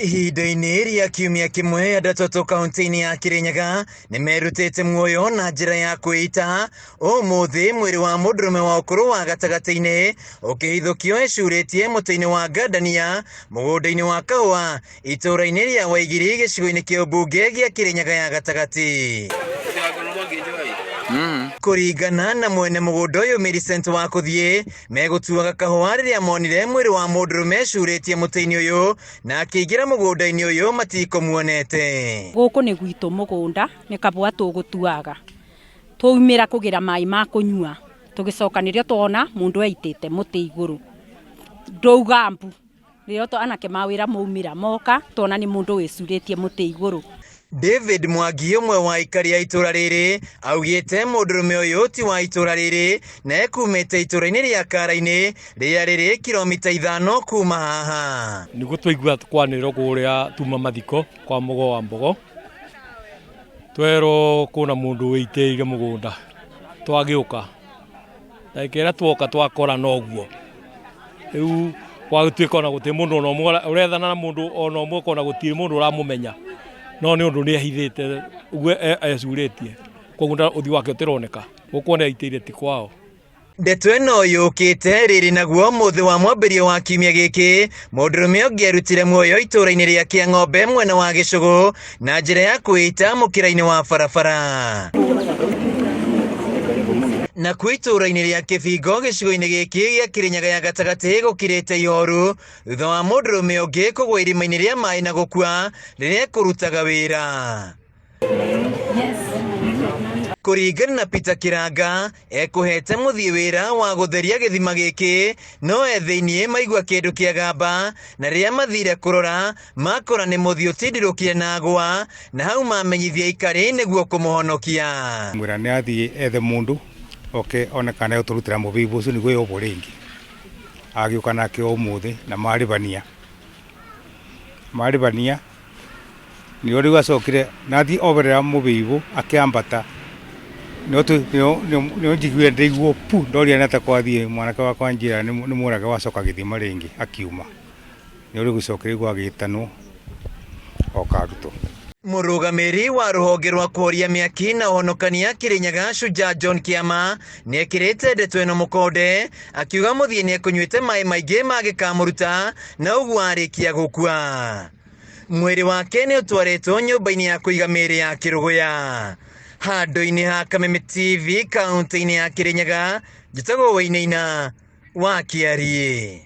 Ihinda-inĩ rĩa kiumia kĩmwe andũ atatũ kaunti-inĩ ya Kirinyaga nĩ merutĩte muoyo na njĩra ya kwĩita. Ũmũthĩ mwĩrĩ wa mũndũrũme wa ũkũrũ wa gatagatĩ-inĩ ũkĩhithũkio ecurĩtie mũtĩ-inĩ wa ngandania mũgũnda-inĩ wa kahũa itũũra-inĩ rĩa Waigiri gĩcigo-inĩ kĩa ũmbunge gĩa Kirinyaga ya gatagatĩ. Kũringana na mwene mũgũnda ũyũ Millicent wa kũthiĩ megũtuaga kahũa rĩrĩa monire mwĩrĩ wa mũndũrũme ecurĩtie mũtĩ-inĩ ũyũ na akĩingĩra mũgũnda-inĩ ũyũ matikũmuonete. Gũkũ nĩ gwitũ mũgũnda nĩ kabũa tũgũtuaga twaumĩra kũgĩra maĩ ma kũnyua tũgĩcoka nĩrĩo twona mũndũ eitĩte mũtĩ igũrũ ndauga mbu rĩo anake mawĩra maumĩra moka twona nĩ mũndũ wĩcurĩtie mũtĩ igũrũ. David Mwangi ũmwe wa aikari a itũra rĩrĩ augĩte mũndũrũme ũyũ ti wa itũra rĩrĩ na ekumĩte itũra-inĩ rĩa Karainĩ rĩrĩa rĩrĩ kilomita 5 kuma haha. Nĩguo twaigua kwanĩrĩrwo kũrĩa tuma mathiko kwa Mũgo wa Mbogo, twerwo kwĩna mũndũ wĩitĩrĩire mũgũnda, twagĩũka ndagĩka ĩrĩa twoka twakora noguo, rĩu gwagĩtuĩka ona gũtirĩ mũndũ ona ũmwe ũrethana na mũndũ ona ũmwe ũkona gũtirĩ mũndũ ũramũmenya, no nĩ ũndũ nĩ ehithĩte ũguo ecurĩtie, koguo ũthiũ wake ũtĩroneka, gũkũ ona eitĩire ti kwao. Ndeto ĩno yũkĩte rĩrĩ naguo mũthĩ wa mwambĩrĩrio wa kiumia gĩkĩ mũndũrũme ũngĩ erutire muoyo itũũra-inĩ rĩa Kĩang'ombe mwena wa Gĩcũgũ na njĩra ya kwĩita mũkĩra-inĩ wa barabara. Nakuo itũũra-inĩ rĩa Kĩbingo gĩcigo-inĩ gĩkĩ gĩa Kĩrĩnyaga ya gatagatĩ gũkirĩte ihoru thutha wa mũndũrũme ũngĩ kũgwa irima-inĩ rĩa maĩ na gũkua rĩrĩa ekũrutaga wĩra. Kũringana na Peter Kiranga, ekũhete mũthiĩ wĩra wa gũtheria gĩthima gĩkĩ, no e thĩiniĩ maigua kĩndũ kĩagamba, na rĩrĩa mathire kũrora, makora nĩ mũthiĩ ũtindirũkire na agwa, na hau mamenyithia aikari nĩguo kũmũhonokia. Mwĩra nĩ athiĩ ethe mũndũ oke one kana egũtũrutĩra mũbĩbũ ũcio nĩguo yohwo rĩngĩ. Agĩũka nake ũmũthĩ na marĩbania. Marĩbania nĩo rĩu acokire na athiĩ oberera mũbĩbũ akĩambata nĩo njiguire ndaigua pu ndoria nĩ atĩa kwathiĩ mwanake wakwa anjĩra nĩ mũrage wacoka gĩthima rĩngĩ akiuma. Nĩo rĩu gũcokire rĩu agĩtanwo oka arutwo. Mũrũgamĩrĩri wa rũhonge rwa kũhoria mĩaki na ũhonokania Kirinyaga Shujaa John Kĩama nĩekĩrĩte ndeto ĩno mũkonde akiuga mũthiĩ nĩekũnyuĩte maĩ maingĩ mangĩkamũruta na ũguo arĩkia gũkua. Mwĩrĩ wake nĩ ũtwarĩtwo nyũmba-inĩ ya kũiga mĩĩrĩ ya Kĩrũgũya. Handũ-inĩ ha Kameme TV kaunti-inĩ ya Kirinyaga, njĩtagwo Wainaina wa Kĩariĩ.